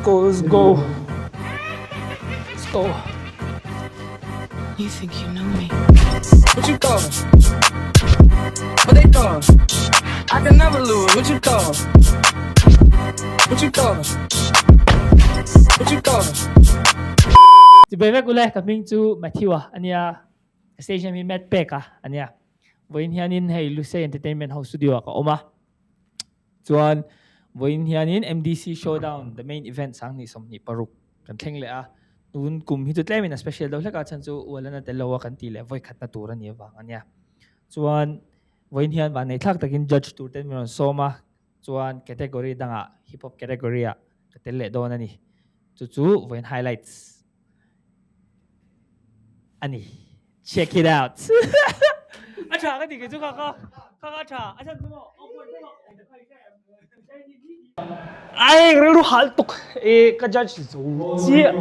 Go let's go Let's go You think you know me. What you thought? What they thought? I can never lose. What you thought? What you thought? What you thought? Chibai vek ule ka hming chu Matthew-a ania ka stage name hi Matt Pek-a ania vawiin hianin hei Lusei Entertainment ho studio ah ka awm a Chuan vawiin hianin MDC Showdown the main event 2026 kan thleng leh a, tun kum hi chu tlemin a special deuh hlek a, chhan chu Ualana tel lo a kan tih leh vawi khatna tur a nih avang a nia. Chuan vawiin hian vanneih thlak takin judge tur ten min rawn sawm a, chuan category dangah hip hop category ah ka tel leh dawn a ni. Chu chu vawiin highlights a ni. Check it out. A tha ka ti kei chu kha kha kha kha tha a chhan chu maw awkward deuh a Ai rilru hal tuk e ka judge zo chiah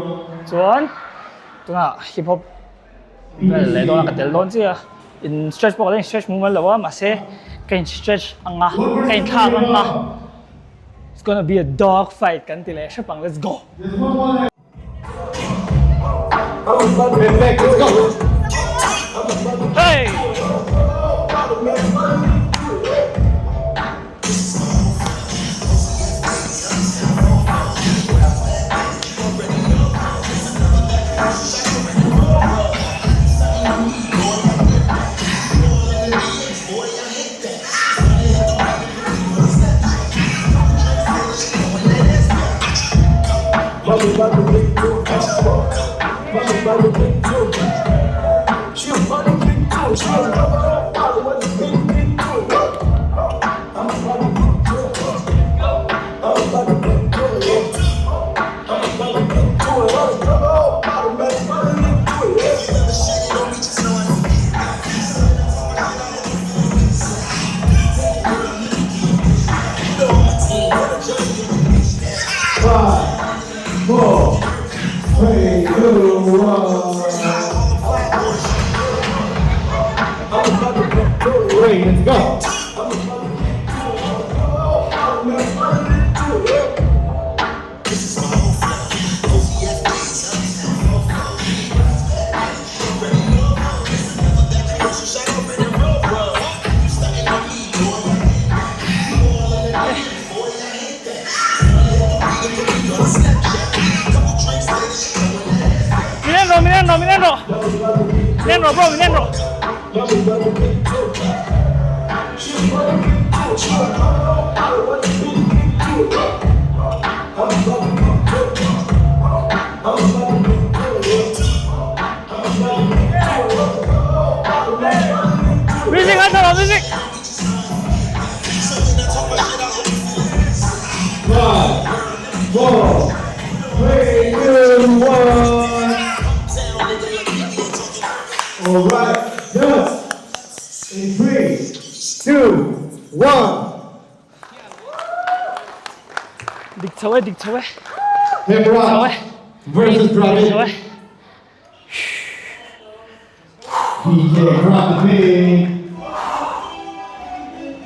chuan tunah hip hop vel leh dawn a ka tel dawn chiah a in stretch pawh ka la in stretch mumal lo a mahse ka in stretch ang a ka in thlak ang a it's gonna be a dog fight kan ti leh hrep ang let's go. Hey! Min en rawh, min en rawh, min en rawh. Min en rawh bro, min en rawh. Music an tha lo music. Five, four, three, two, one. All right, just in three, two, one. Dik chho e, dik chho e. Hip rock versus drop Dik chho it. e. DJ drop the beat.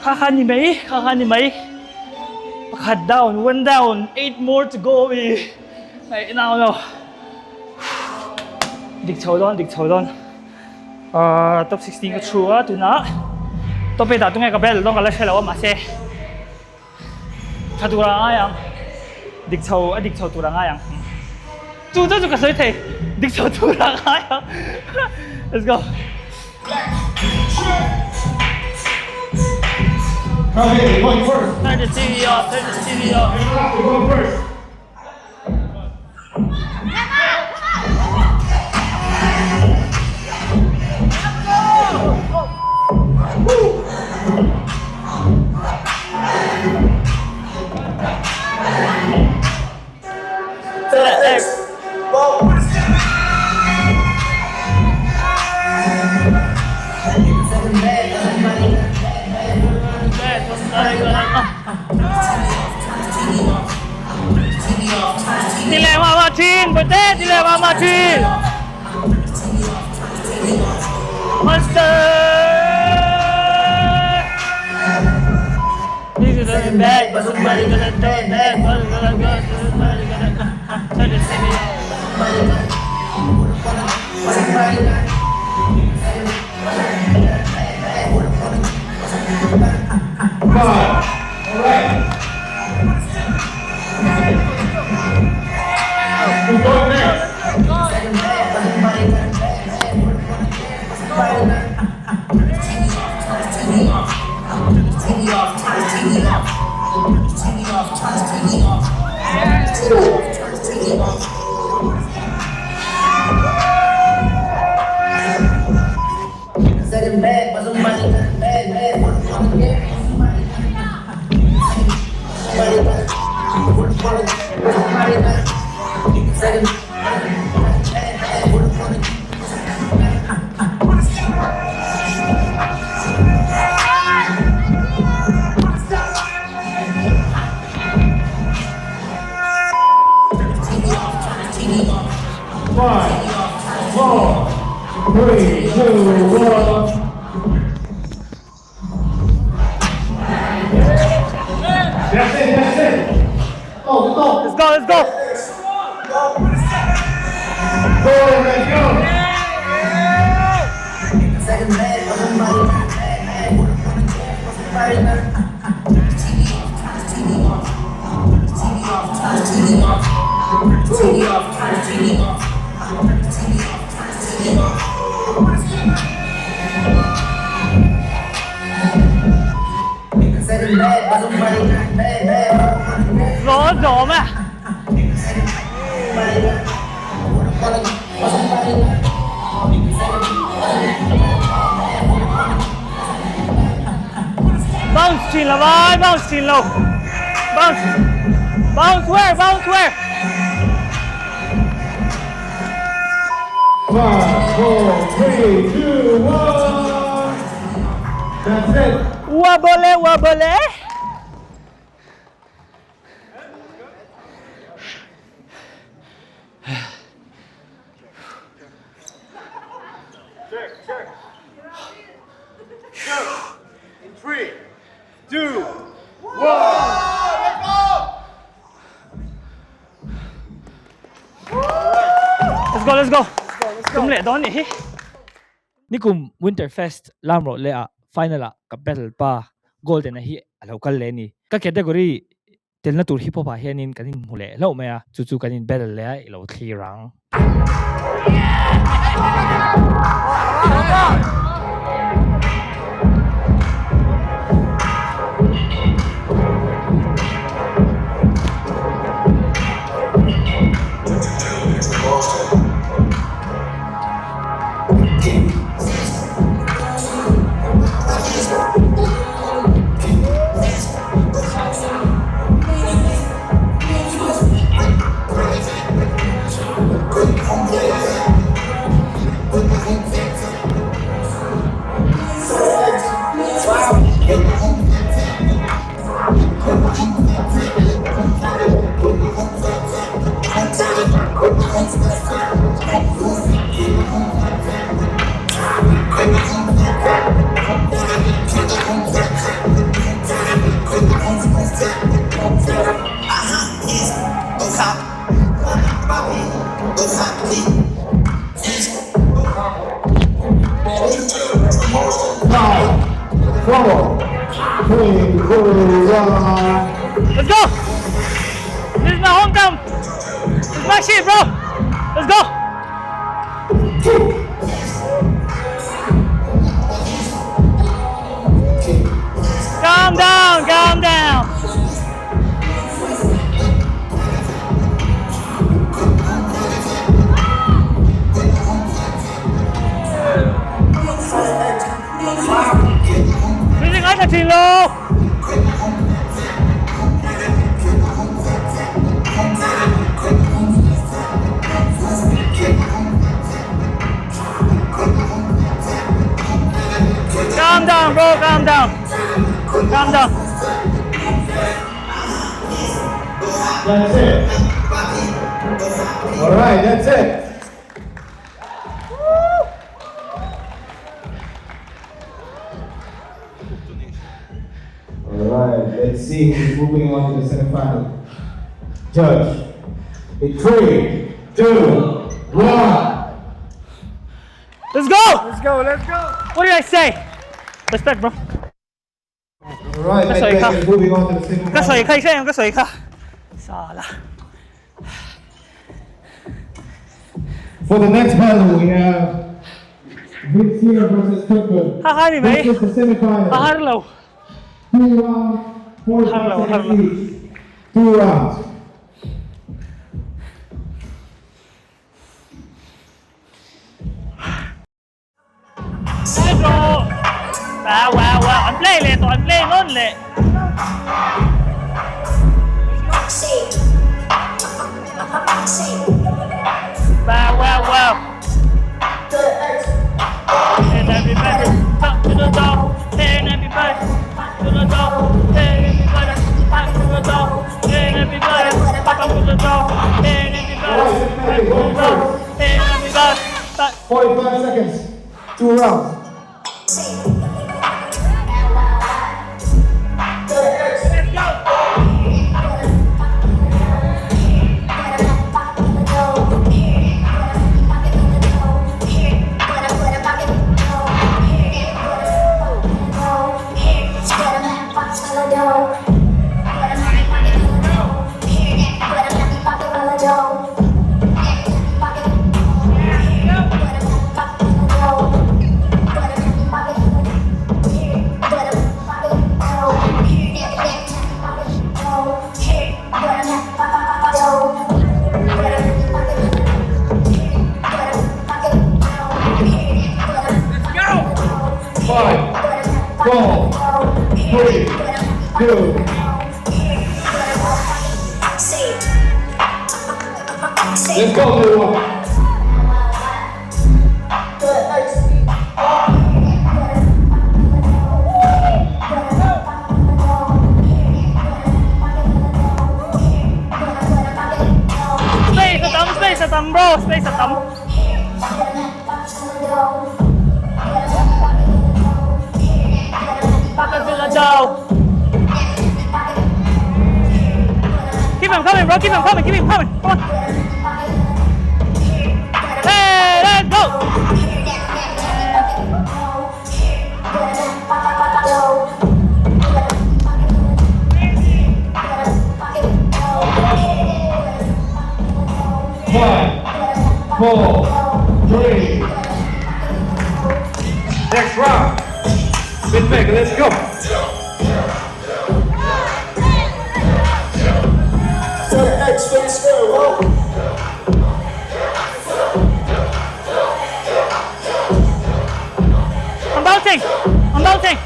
Kha kha ni mai, kha kha ni mai. Pakhat down, one down, eight more to go mi. Ai nau no. Dik chho dawn, dik chho dawn. Uh, top 16 ka thu a tunah top 8 ah tunge ka bel dawn ka la hre lo a mahse tha tur a ngai ang dik chho a dik chho tur a ngai ang chu chu chu ka sawi thei dik chho tur a ngai ang let's go Okay, going first. Turn the TV off, turn the TV off. You're going first. Ti leh mah mah thin, Bawihte, ti leh mah mah thin. Monster! This is a bad, but somebody gonna turn bad, but gonna go, somebody gonna go. Who's going next? Five, four, three, two, one. That's it, that's it. Go, go. Let's go, let's go. Go, let's go. Rõ rõ mà. Bounce thin lo vai, bounce thin lo. Bounce. Bounce where? Bounce where? Five, four, three, two, one. That's it. Wobble, wobble. Check, check. Go. In three, two, one. Let's go, let's go. Tum leh dawn nih hi. Nikum Winter Fest lam rawh leh ah final ah ka battle pa Golden a hi a lo kal leh a ni. Ka category telna tur hip hop ah hianin kan inhmu leh hlauh mai a, chu chu kan in battle leh a i lo thlir ang. Five, four, three, two, one. Let's go! This is my hometown! This is my shit, bro! Let's go! Calm down, calm down! Music ngaithla thin lo! Calm down bro, calm down. Calm down. That's it. All right, that's it. All right, let's see who's moving on to the semifinal. Judge, in three, two, one. Let's go! Let's go, let's go! What did I say? Respect, bro. All right, That's all you Matt is moving on to the Ka sawi semifinal. kha i hre em ka sawi kha. Sala. For the next battle we have Vitsier versus Cooper. Ha ha ni mai. This is the semi-final. A har lo. Two rounds, Har lo, 45 har lo. seconds each. Two rounds. Wow, wow, wow. An play leh tawh, an play nawn leh. Wow, wow, wow. And everybody, talk to the dog. And everybody, talk to the dog. And everybody, talk to the dog. And everybody, talk to the dog. And everybody, talk to the dog. And everybody, talk. 45 seconds. Two rounds. Five, four, three, two. Let's go, everyone. Space a tam, space a tam bro, space a tam. Pocket to the dough. Keep him coming, bro. Keep him coming. Keep him coming. Come on. Hey, let's go. Five, four, three. Next round. Bitbek, let's go. I'm bouncing. I'm bouncing.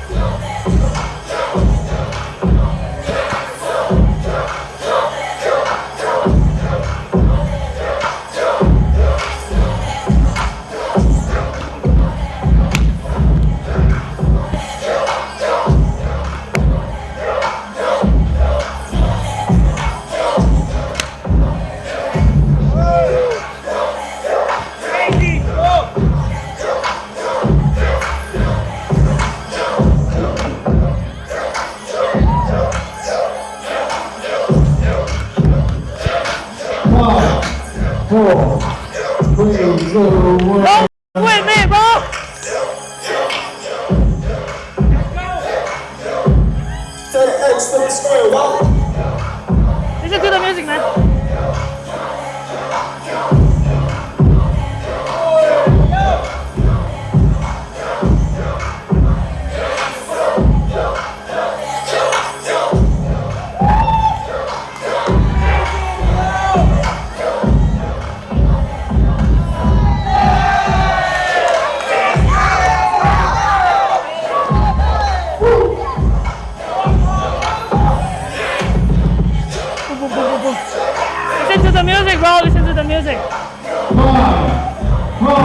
Five, four, three, two, one. Go with me, bro. Listen to the music, man. Listen to the music, bro. Listen to the music. Five, four,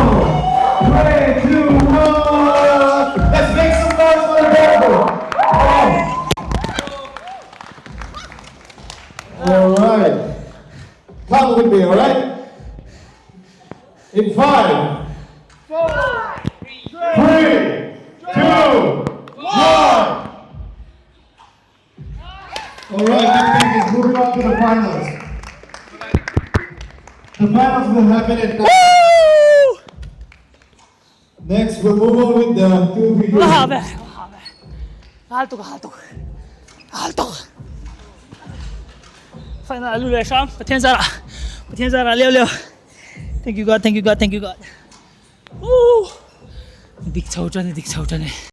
three, two, one. Let's make some noise for the battle. All right. Come with me, all right? In five, four, three, two, one. All right, that is moving on to the finals. The finals will happen at Woo! Next, we'll move on with the two La ha videos. ve, la ha ve. Hal tuk, hal tuk. Hal tuk. Final lu le sham, pathian zara. Pathian zara leo leo. Thank you God, thank you God, thank you God. Woo! Dik chho tan e, dik chho tan e.